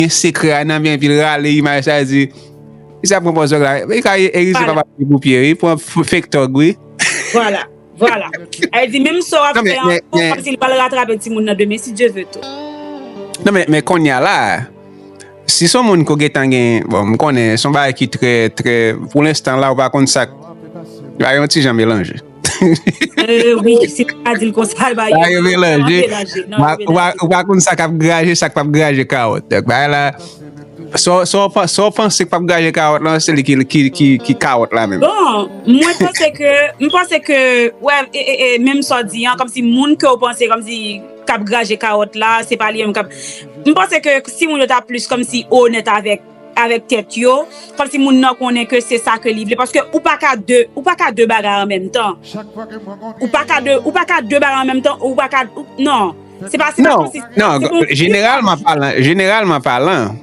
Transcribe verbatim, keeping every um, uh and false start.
gen sekrè a nan men, epi l rale imaj sa, di, li sa pran pòz dòg la. Li ka erize papa pou pye, li pran fake tòg, wi. Vwala, vwala. Sa vle di, menm sa w ap fè an, kòmsi li pral ratrape timoun nan demen, si Dye ve tou. Non, men, men kounye a la, si se yon moun ke w gentan gen, bon, m konnen se yon bagay ki trè, trè, pou lenstan la, ou pa konn sa k, bagay yon ti jan melanje. Wi, si w pa di l konsa, bagay yo melanje. Ou pa konn sa k ap graje, sa k p ap graje kawòt. Donk, bagay la, sa w panse k p ap graje kawòt la, se li ki, ki, ki, ki kawòt la menm. Bon, mwen panse ke, m panse ke, wè, e, e, e, menm sa w di an, kòmsi moun ke w panse, kòmsi k ap graje kawòt la, se pa li menm k ap. M panse ke si moun yo ta plis kòmsi onèt avèk, avèk tèt yo, kòmsi moun nan konnen ke se sa ke li vle. Paske ou pa ka de, ou pa ka de bagay an menm tan. Ou pa ka de, ou pa ka de bagay an menm tan, ou pa ka, non. Se pa, se pa Non, kòmsi. non, jeneralman palan, jeneralman palan,